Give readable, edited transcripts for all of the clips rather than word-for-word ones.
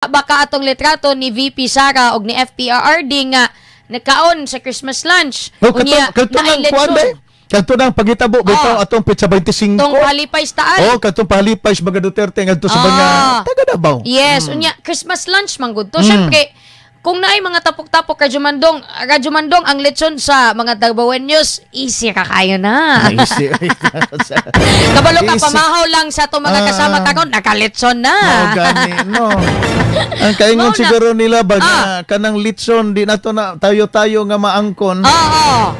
Baka atong litrato ni VP Sara og ni FPRRD nga nakaon sa Christmas lunch. No, kato, Unya, kato naay nang kuan lechon. day. Kato nang pagitabo bitaw atong petsa 25. Tong palipay taan. Oh, katong palipay sa mga Duterte ngadto sa mga taga Davao. Yes, unya Christmas lunch man gud to. Syempre, kung naay mga tapok-tapok, Radyo Mandong, Radyo Mandong, ang lechon sa mga Dabawenyos, easy ra kayo na. Easy. Kabalo ka Easy. pamahaw lang sa atong mga kasama karon, nakaletson na. Mao gani, no. Ang kaingon Mao na. siguro nila ba nga kanang litson di nato na tayo-tayo nga maangkon.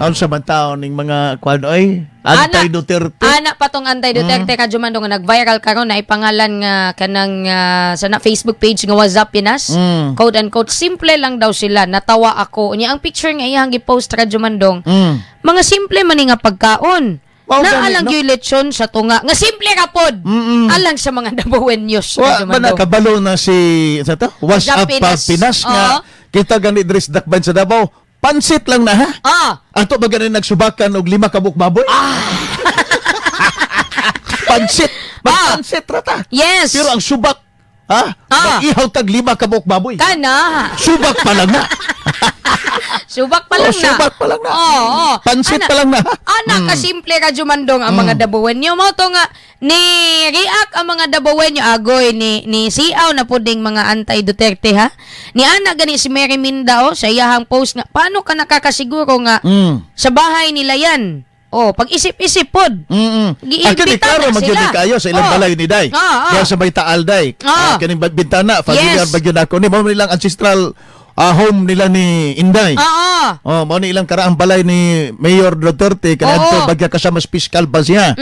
Aon sa man taon ning mga kuan oy, anti-Duterte. Ana pa tong anti-Duterte, Radyo Mandong, nga nag-viral karon na ipangalan nga kanang sa na Facebook page nga What's Up Pinas. Quote unquote, "Simple lang daw sila. Natawa ako." Unya ang picture nga iyang gi-post, Radyo Mandong, mga simple man ni nga pagkaon. Mao Na gani, alang no? yung lechon sa tunga. Nga simple ra pod. Alang sa mga Dabawenyos, Wa Radyo ba na Mandong. kabalo na si sa to? What's What's Up Up pa Pinas. Pinas nga kita gani diri sa Dakban sa Davao. Pansit lang na ha. Ato ba gani nagsubakan og lima ka buok baboy? Pansit. Magpansit ra ta. Pero ang subak, ha? Mag-ihaw tag lima ka buok baboy. Kana. Subak pa lang na. Subak pa lang Oh, na. subak pa lang na. Oo. Pansit pa lang na. Ana kasimple, Radyo Mandong, ang mga Dabawenyo. Mao to nga ni react ang mga Dabawenyo agoy ni siaw na puding mga anti-Duterte ha. Ni ana gani si Mary Minda oh, sa iyahang post nga paano ka nakakasiguro nga sa bahay nila yan. Oh, pag-isip-isip pod. Actually, Giimbita klaro na man gyud sila. ni kayo sa ilang balay ni Day. Kaya sa may Taal day. Ah, kaning bintana, familiar ba gyud ako ni mao nilang ancestral home nila ni Inday. Oh, mao ni ilang karaang balay ni Mayor Duterte kay adto bagya kasama sa fiscal ba siya.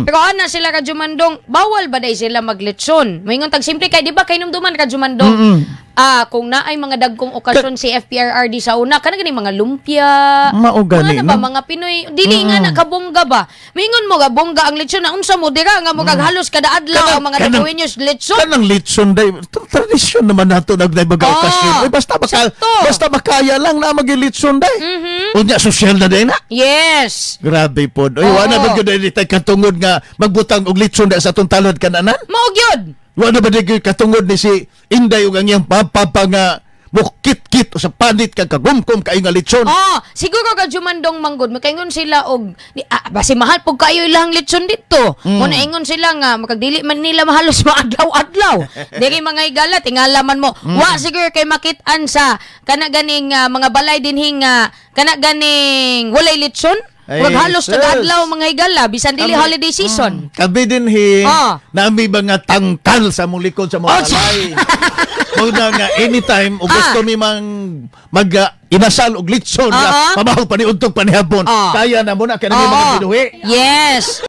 Pero ana sila, Radyo Mandong, bawal ba day sila maglechon? Moingon tag simple kay di ba kay numduman, Radyo Mandong? Ah, kung naay mga dagkong okasyon si FPRRD sa una, kana gani mga lumpia. Mao gani, mga na ba, no? mga Pinoy, dili nga na kabongga ba? Moingon mo ga bongga ang lechon na unsa mo dira nga mo kag halos kada adlaw ang mga Dabawenyos lechon. Kanang litson day, tradisyon naman nato nagday baga okasyon. Uy, basta baka, basta makaya lang na magilitson day. Unya social na day na. Grabe pod. Uy, wala ba gyud ni tay katungod nga magbutang og litson da sa atong talad kananan? Mao gyud. Wala ba di gyud katungod ni si Inday ug ang iyang papa nga mukit-kit o sa panit kag kagumkom kaayo nga litson? Oh, siguro ka Jumandong manggod, makaingon sila og di, basi mahal pug kayo ilang litson dito. Mo naingon sila nga makagdili man nila mahalos maadlaw-adlaw. Diri mga higala tingala man mo. Wa siguro kay makit-an sa kana ganing mga balay dinhi nga kana ganing walay litson. Ay, Murag halos sus. taga-adlaw mga higala bisan dili holiday season. Kabi din hi, nami mga tangkal sa mong likod sa mga balay. Mao na nga anytime ug gusto mi mang mag inasal og litson nga pamahaw pa ni udtog panihapon. Kaya na mo na kay nami mga binuhi. Yes.